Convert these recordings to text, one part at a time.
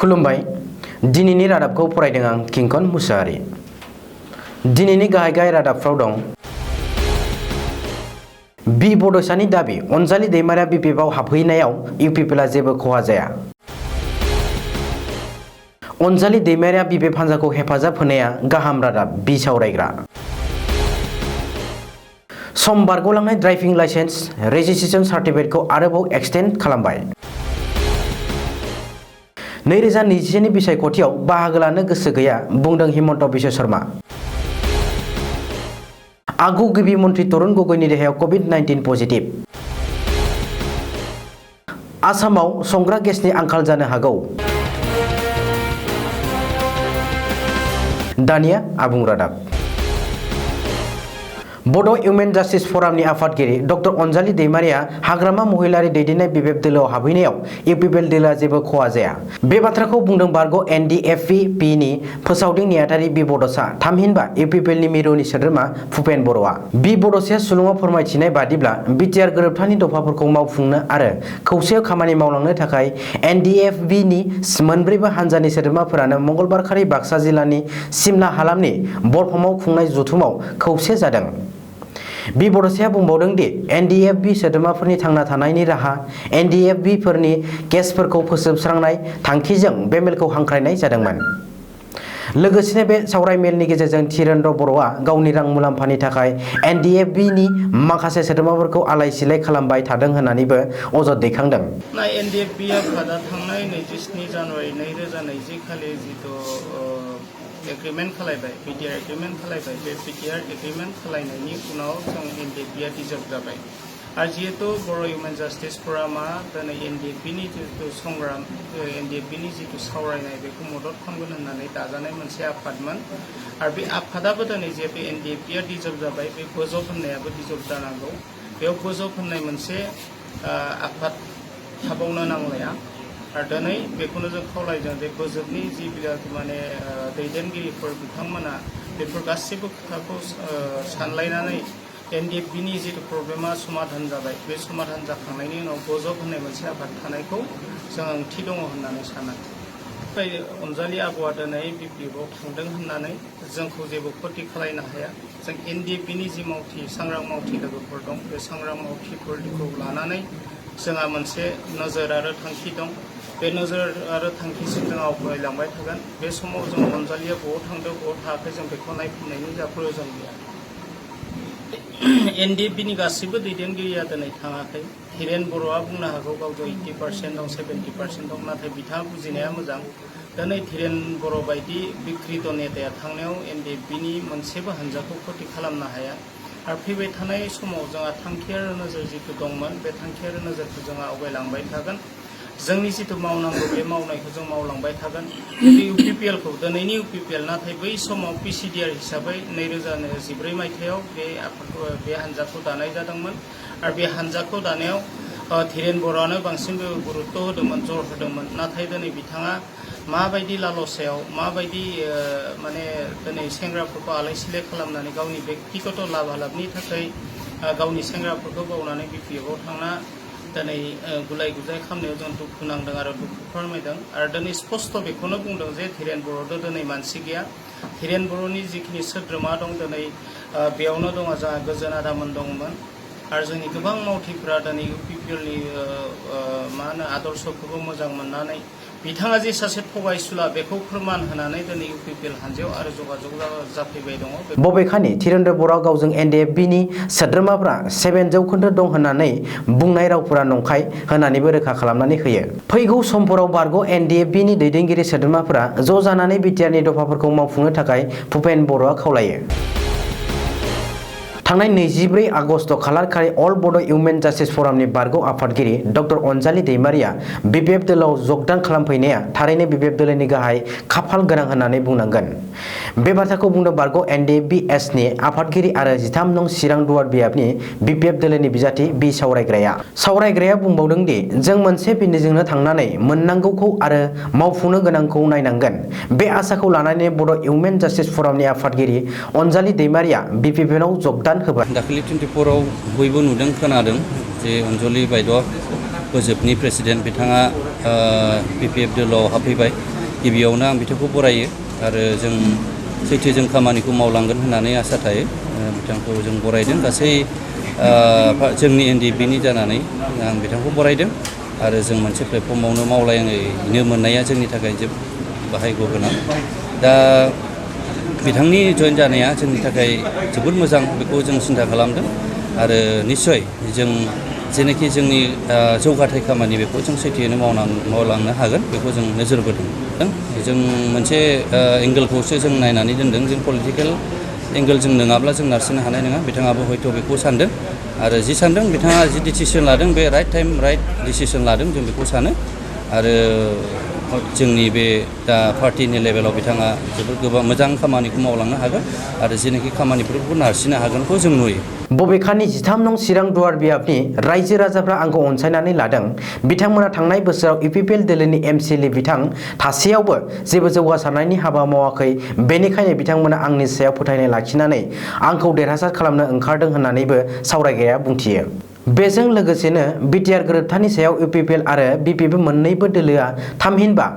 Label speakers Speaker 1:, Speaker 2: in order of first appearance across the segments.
Speaker 1: खुलुमबाय दिनैनि रादाबखौ फरायदों आं किंकन मुसाहारि। दिनैनि गाहाय रादाबफ्राव दं बि बड'सानि दाबि अनजालि दैमारिया बिपिएफआव हाबहैनायाव इउपिपिएलआ जेबो खहा जाया। अनजालि दैमारिया बिपिएफ हान्जाखौ हेफाजाब होनाया गाहाम रादाब बि सावरायग्रा। सम बारग'लांनाय ड्राइभिं लाइसेन्स रेजिस्ट्रेशन सार्टिफिकेटखौ आरोबाव एक्सटेन्ड खालामबाय। 2021 बिसायख'थियाव बाहागो लानो गोसो गैया बुंदों हिमन्त बिश्व शर्मा। आगु गिबि मन्थ्रि तरुण गगैनि देहायाव कभिड-19 पजिटिभ। आसामाव संग्रा गेसनि आंखाल जानो हागौ। दानिया आबुं रादाब। बड' इउमेन जास्टिस फरामनि आफादगिरि डक्टर अनजालि दैमारिया हाग्रामा महिलारि दैदेननाय बिपिएफ दोलोआव हाबहैनायाव इउपिपिएल दोलोआ जेबो खहा जाया। बे बाथ्राखौ बुंदों बारग' एनडिएफबि नि फोसावदिं नेहाथारि बि बड'सा थामहिनबा इउपिपिएलनि मिरुनि सोद्रोमा भुपेन बर'आ। बि बड'साया सुलुङाव फोरमायथिनाय बादिब्ला बिटिआर गोरोबथानि दफाफोरखौ मावफुंनो आरो खौसेयाव खामानि मावलांनो थाखाय एनडिएफबि नि मोनब्रैबो हान्जानि सोद्रोमाफोरानो मंगलबारखालि बाक्सा जिल्लानि सिमला हालामनि बरफामाव खुंनाय जथुमाव खौसे जादों। बि बड'साया बुंबावदों दि एनडिएफबि सोद्रोमाफोरनि थांना थानायनि राहा एनडिएफबि फोरनि केसफोरखौ फोजोबस्रांनाय थांखिजों बे मेलखौ हांख्रायनाय जादोंमोन। लोगोसेनो बे सावराय मेलनि गेजेरजों धीरेन्द्र बर'आ गावनि रां मुलाम्फानि थाखाय एनडिएफबि नि माखासे सोद्रोमाफोरखौ आलाय सिलाय खालामबाय थादों होननानैबो अजद दैखांदों।
Speaker 2: एनडिएफबि आफादा थांनाय 27 जानुवारि 2020 खालि जिथु एग्रिमेन्ट खालायबाय बिटिआर एग्रिमेन्ट खालायबाय बे बिटिआर एग्रिमेन्ट खालायनायनि उनाव जों एनडिएफबिआ डिजल्भ जाबाय आरो जिहेतु बर' हिउमेन जास्टिस फरामा दिनै एनडिएफबिनि जिथु संग्राम एनडिएफबिनि जिथु सावरायनाय बेखौ मदद खालामगोन होननानै दाजानाय मोनसे आफादमोन आरो बे आफादाबो दिनै जे बे एनडिएफबिआ डिजल्भ जाबाय बे बोजब होननायाबो डिजल्भ जानांगौ बेयाव बोजब होननाय मोनसे आफाद थाबावनो नांलाया आरो दिनै बेखौनो जों खावलायदों जे बोजबनि जि माने दैदेनगिरिफोर बिथांमोना बेफोर गासैबो खोथाखौ सानलायनानै एनडिएफबिनि जिथु प्रब्लेमा समाधान जाबाय बे समाधान जाखांनायनि उनाव बोजब होननाय मोनसे आफाद थानायखौ जों ओंथि दङ होननानै सानो। ओमफ्राय अनजालि आब'आ दिनै बिपिएफआव थांदों होननानै जोंखौ जेबो खथि खालायनो हाया। जों एनडिएफबिनि जि मावथि सांग्रां मावथि लोगोफोर दं बे सांग्रां मावथिफोरखौ लानानै जोंहा मोनसे नोजोर आरो थांखि दं। बे नोजोर आरो थांखिसिम जों आवगायलांबाय थागोन। बे समाव जों अनजालिया बबाव थांदों बबाव थाङाखै जों बेखौ नायफिननायनि जा प्रयजन गैया। एनडिएफबिनि गासैबो दैदेनगिरिया दिनै थाङाखै। हिरेन बर'आ बुंनो हागौ गावजों 80% दं 70% दं नाथाय बिथाङा बुजिनाया मोजां। दिनै हिरेन बर' बायदि बिक्रित नेताया थांनायाव एनडिएफबिनि मोनसेबो हान्जाखौ खथि खालामनो हाया आरो फैबाय थानाय समाव जोंहा थांखि आरो नोजोर जिथु दंमोन बे थांखि आरो नोजोरखौ जों आवगायलांबाय थागोन। जोंनि जिथु मावनांगौ बे मावनायखौ जों मावलांबाय थागोन। इउपिपिएलखौ दिनैनि इउपिपिएल नाथाय बै समाव पिसिडिआर हिसाबै 2014 मायथाइयाव बे हान्जाखौ दानाय जादोंमोन आरो बे हान्जाखौ दानायाव धीरेन बर'आनो बांसिन गुरुत्व होदोंमोन जर होदोंमोन नाथाय दिनै बिथाङा माबायदि लालसायाव माबायदि माने दिनै सेंग्राफोरखौ आलाय सिलाय खालामनानै गावनि बेक्तिगत लाभालाभनि थाखाय गावनि सेंग्राफोरखौ बावनानै बिपिएफआव थांना दिनै गुलाय गुजाय खालामनायाव जों दुखु नांदों आरो दुखु फोरमायदों आरो दिनै स्पष्ट बेखौनो बुंदों जे धीरेन बर'दो दिनै मानसि गैया। धीरेन बर'नि जिखिनि सोद्रोमा दं दिनै बेयावनो दङ जोंहा गोजोन आदामोन दंमोन आरो जोंनि गोबां मावथिफोरा दिनै इउपिपिएलनि मा होनो आदर्शखौबो मोजां मोननानै बिथाङा जे सासे थगायसुला बेखौ फोरमान होनानै दिनै इउपिपिएल हान्जायाव आरो जगाजग जाफैबाय दङ।
Speaker 1: बबेखानि धीरेन्द्र बर'आ गावजों एनडिएफबिनि सोद्रोमाफ्रा 7% दं होननानै बुंनाय रावफोरा नंखाय होननानैबो रोखा खालामनानै होयो। फैगौ समफोराव बारग' एनडिएफबिनि दैदेनगिरि सोद्रोमाफोरा ज' जानानै बिटिआरनि दफाफोरखौ मावफुंनो थाखाय भुपेन बर'आ खावलायो। थांनाय 24 आगस्ट खालारखालि अल बड' इउमेन जास्टिस फरामनि बारग' आफादगिरि डक्टर अनजालि दैमारिया बिपिएफ दोलोआव जगदान खालामफैनाया थारैनो बिपिएफ दोलोनि गाहाय खाफाल गोनां होननानै बुंनांगोन। बे बाथ्राखौ बुंदों बारग' एनडिएफबि-नि आफादगिरि आरो 13 नं चिरां दुवार बियाबनि बिपिएफ दोलोनि बिजाथि बि सावरायग्राया बुंबावदों दि जों मोनसे बिन्दोजोंनो थांनानै मोननांगौखौ आरो मावफुंनो गोनांखौ नायनांगोन। बे आसाखौ लानानै बड' इउमेन जास्टिस फरामनि आफादगिरि अनजालि दैमारिया बिपिएफआव जगदान होबाय।
Speaker 3: दाखालि 24 आव बयबो नुदों खोनादों जे अनजालि बायद'आ फोजोबनि प्रेसिडेन्ट बिथाङा BPF दोलोआव हाबफैबाय। गिबियावनो आं बिथांखौ बरायो आरो जों सैथोजों खामानिखौ मावलांगोन होननानै आसा थायो। बिथांखौ जों बरायदों गासै जोंनि NDFनि जानानै आं बिथांखौ बरायदों आरो जों मोनसे प्लेटफर्मावनो मावलायनो मोननाया जोंनि थाखाय बाहायग' गोनां। दा बिथांनि जइन जानाया जोंनि थाखाय जोबोद मोजां बेखौ जों सिन्था खालामदों आरो निस्सय जों जेनाखि जोंनि जौगाथाय खामानि बेखौ जों सैथोयैनो मावलांनो हागोन बेखौ जों नोजोर बोदों। जों मोनसे एंगेलखौसो जों नायनानै दोनदों। जों पलिटिकेल एंगेलजों नङाब्ला जों नारसिननो हानाय नङा। बिथाङाबो हयथ' बेखौ सानदों आरो जि सानदों बिथाङा जि डिसिसन लादों बे राइट टाइम राइट डिसिसन लादों जों बेखौ सानो आरो जोंनि बे दा पार्टिनि लेभेलाव बिथाङा जोबोद गोबां मोजां खामानिखौ मावलांनो हागोन आरो जेनाखि खामानिफोरखौ नारसिननो हागोनखौ जों नुयो।
Speaker 1: बबेखानि 13 नं चिरां दुवार बियाबनि रायजो राजाफ्रा आंखौ अनसायनानै लादों। बिथांमोना थांनाय बोसोराव EPPL दोलोनि MCL बिथां थासेयावबो जेबो जौगासारनायनि हाबा मावाखै। बेनिखायनो बिथांमोना आंनि सायाव फोथायनाय लाखिनानै आंखौ देरहासार खालामनो ओंखारदों होननानैबो सावरायग्राया बुंथियो। बेजों लोगोसेनो BTR गोरोबथानि सायाव EPPL आरो BPP मोन्नैबो दोलोआ थामहिनबा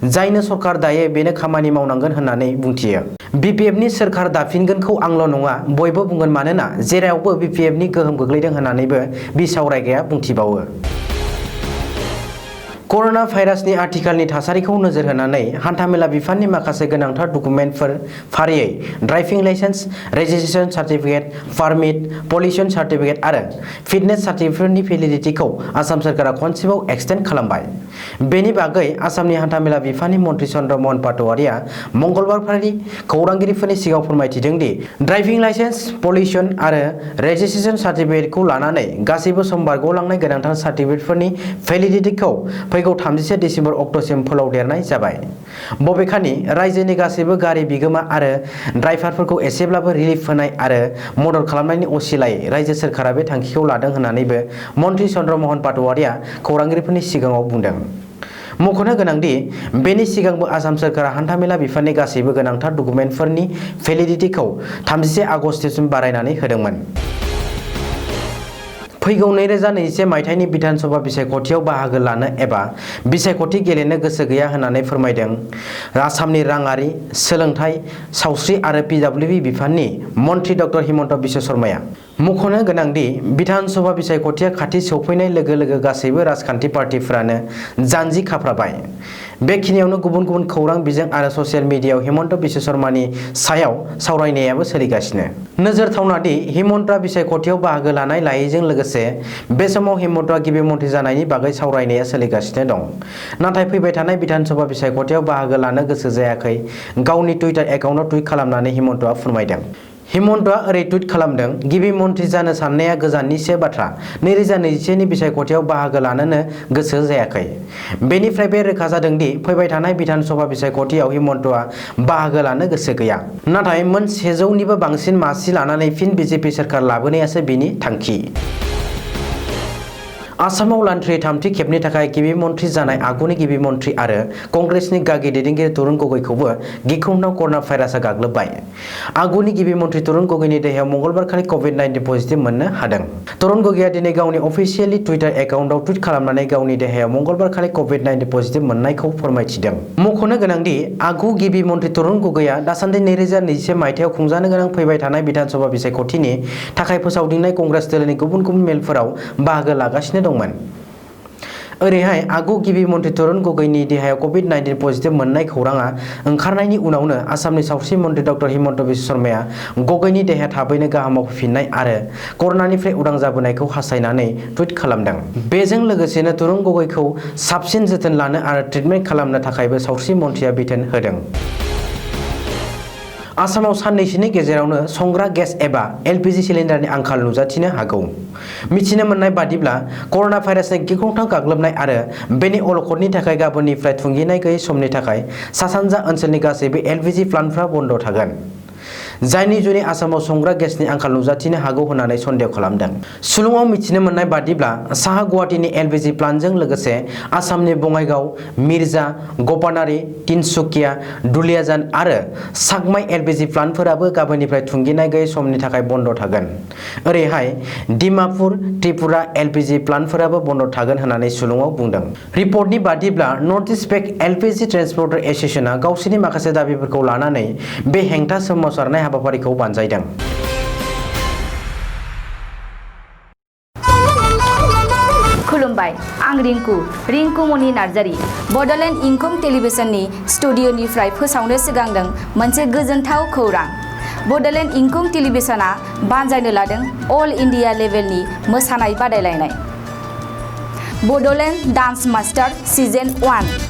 Speaker 1: जायनो सरकार दायो बेनो खामानि मावनांगोन होननानै बुंथियो। BPFनि सोरखार दाफिनगोनखौ आंल' नङा बयबो बुंगोन मानोना जेरावबो BPFनि गोहोम गोग्लैदों होननानैबो बिसावरायग्राया बुंथिबावो। कर'ना भाइरासनि आथिखालनि थासारिखौ नोजोर होनानै हान्थामेला बिफाननि माखासे गोनांथार डकुमेन्टफोर फारियै driving licence, registration certificate, permit, pollution certificate आरो फिटनेस सार्टिफिकेटनि भेलिडिटिखौ आसाम सोरखारा खनसेबाव एक्सटेन्ड खालामबाय। बेनि बागै आसामनि हान्थामेला बिफाननि मन्थ्रि चन्द्र महन पाटवारिया मंगलबारखालि खौरांगिरिफोरनि सिगाङाव फोरमायथिदों दि ड्राइभिं लाइसेन्स, पलिउसन आरो रेजिस्ट्रेसन सार्टिफिकेटखौ लानानै गासैबो सम बारग'लांनाय गोनांथार सार्टिफिकेटफोरनि भेलिडिटिखौ फैगौ 31 दिसेम्बर अक्ट'सिम फोलावदेरनाय जाबाय। बबेखानि रायजोनि गासैबो गारि बिगोमा आरो ड्राइभारफोरखौ एसेब्लाबो रिलिफ होनाय आरो मदद खालामनायनि असिलायै रायजो सोरखारा बे थांखिखौ लादों होननानैबो मन्थ्रि चन्द्र महन पाटवारिया खौरांगिरिफोरनि सिगाङाव बुंदों। मख'नो गोनांदि बेनि सिगांबो आसाम सोरखारा हान्थामेला बिफाननि गासैबो गोनांथार डकुमेन्टफोरनि भेलिडिटिखौ 31 आगस्तसिम बारायनानै होदोंमोन। फैगौ 2021 मायथाइनि बिधान सभा बिसायख'थियाव बाहागो लानो एबा बिसायख'थि गेलेनो गोसो गैया होननानै फोरमायदों आसामनि राङारि, सोलोंथाइ, सावस्रि आरो PWB बिफाननि मन्थ्रि डक्टर हिमन्त बिश्व शर्माया। मख'नो गोनांदि बिधान सभा बिसायख'थिया खाथि सौफैनाय लोगो लोगो गासैबो राजखान्थि पार्टिफोरानो जानजि खाफ्राबाय। बेखिनियावनो गुबुन गुबुन खौरां बिजों आरो ससियेल मिडियायाव हिमन्त बिश्व शर्मानि सायाव सावरायनायाबो सोलिगासिनो। नोजोरथावना दि हिमन्तआ बिसायख'थियाव बाहागो लानाय लायैजों लोगोसे बे समाव हिमन्तआ गिबि मन्थ्रि जानायनि बागै सावरायनाया सोलिगासिनो दं। नाथाय फैबाय थानाय बिधान सभा बिसायख'थियाव बाहागो लानो गोसो जायाखै गावनि टुइटार एकाउन्टआव टुइट खालामनानै हिमन्तआ फोरमायदों। हिमन्तआ ओरै टुइट खालामदों, गिबि मन्थ्रि जानो साननाया गोजाननिसो बाथ्रा। 2021 नि बिसायख'थियाव बाहागो लानोनो गोसो जायाखै। बेनिफ्राय बे रोखा जादों दि फैबाय थानाय बिधान सभा बिसायख'थियाव हिमन्तआ बाहागो लानो गोसो गैया। नाथाय मोन 100 निबो बांसिन मासि लानानै फिन BJP सोरखार लाबोनायासो बिनि थांखि। आसामाव लान्थ्रियै थामथि खेबनि थाखाय गिबि मन्थ्रि जानाय आगुनि गिबि मन्थ्रि आरो कंग्रेसनि गागि दैदेनगिरि तरुण गगैखौबो गिख्रंथाव कर'ना भाइरासआ गाग्लोबबाय। आगुनि गिबि मन्थ्रि तरुण गगैनि देहायाव मंगलबारखालि COVID-19 पजिटिभ मोननो हादों। तरुण गगैया दिनै गावनि अफिसियेलि टुइटार एकाउन्टआव टुइट खालामनानै गावनि देहायाव मंगलबारखालि COVID-19 पजिटिभ मोननायखौ फोरमायथिदों। मख'नो गोनांदि आगु गिबि मन्थ्रि तरुण गगैया दासान्दि 2021 मायथाइयाव खुंजानो गोनां फैबाय थानाय बिधान सभा बिसायख'थिनि थाखाय फोसावदिंनाय कंग्रेस दोलोनि गुबुन गुबुन मेलफोराव बाहागो लागासिनो दंमोन। ओरैहाय आगु गिबि मन्थ्रि तरुण गगैनि देहायाव COVID-19 पजिटिभ मोननाय खौराङा ओंखारनायनि उनावनो आसामनि सावस्रि मन्थ्रि डक्टर हिमन्त बिश्व शर्माया गगैनि देहाया थाबैनो गाहामाव फैफिननाय आरो कर'नानिफ्राय उदां जाबोनायखौ हास्थायनानै टुइट खालामदों। बेजों लोगोसेनो तरुण गगैखौ साबसिन जोथोन लानो आरो ट्रिटमेन्ट खालामनो थाखायबो सावस्रि मन्थ्रिया बिथोन होदों। आसामाव साननैसोनि गेजेरावनो संग्रा गेस एबा LPG सिलिन्डारनि आंखाल नुजाथिनो हागौ। मिथिनो मोननाय बादिब्ला कर'ना भाइरासनि गिख्रंथाव गाग्लोबनाय आरो बेनि अलखदनि थाखाय गाबोननिफ्राय थुंगिनाय गैयै समनि थाखाय सा-सानजा ओनसोलनि गासैबो LPG प्लान्टफोरा बन्द थागोन। जायनि जुनै आसामाव संग्रा गेसनि आंखाल नुजाथिनो हागौ होननानै सन्देह खालामदों। सुलुङाव मिथिनो मोननाय बादिब्ला साहा गुवाहाटीनि एलपिजि प्लान्टजों लोगोसे आसामनि बङाइगाव, मिर्जा, गपानारि, तिनसुकिया, दुलियाजान आरो साकमाइ एलपिजि प्लान्टफोराबो गाबोननिफ्राय थुंगिनाय गैयै समनि थाखाय बन्द थागोन। ओरैहाय डिमापुर, त्रिपुरा एलपिजि प्लान्टफोराबो बन्द थागोन होननानै सुलुङाव बुंदों। रिपर्टनि बादिब्ला नर्थ इस्ट पेक एलपिजि ट्रेन्सपर्टर एसोसिएशनआ गावसोरनि माखासे दाबिफोरखौ लानानै बे हेंथा सोमावसारनाय हाबाफारिखौ बानजायदों।
Speaker 4: खुलुमबाय, आं रिंकु मनि नार्जारी बड'लेण्ड इंखं टेलिभिजननि स्टुडिअ'निफ्राय फोसावनो सिगांदों मोनसे गोजोनथाव खौरां। बड'लेण्ड इंखं टेलिभिजनआ बानजायनो लादों अल इन्डिया लेभेलनि मोसानाय बादायलायनाय बड'लेण्ड डान्स मास्टार सिजन 1।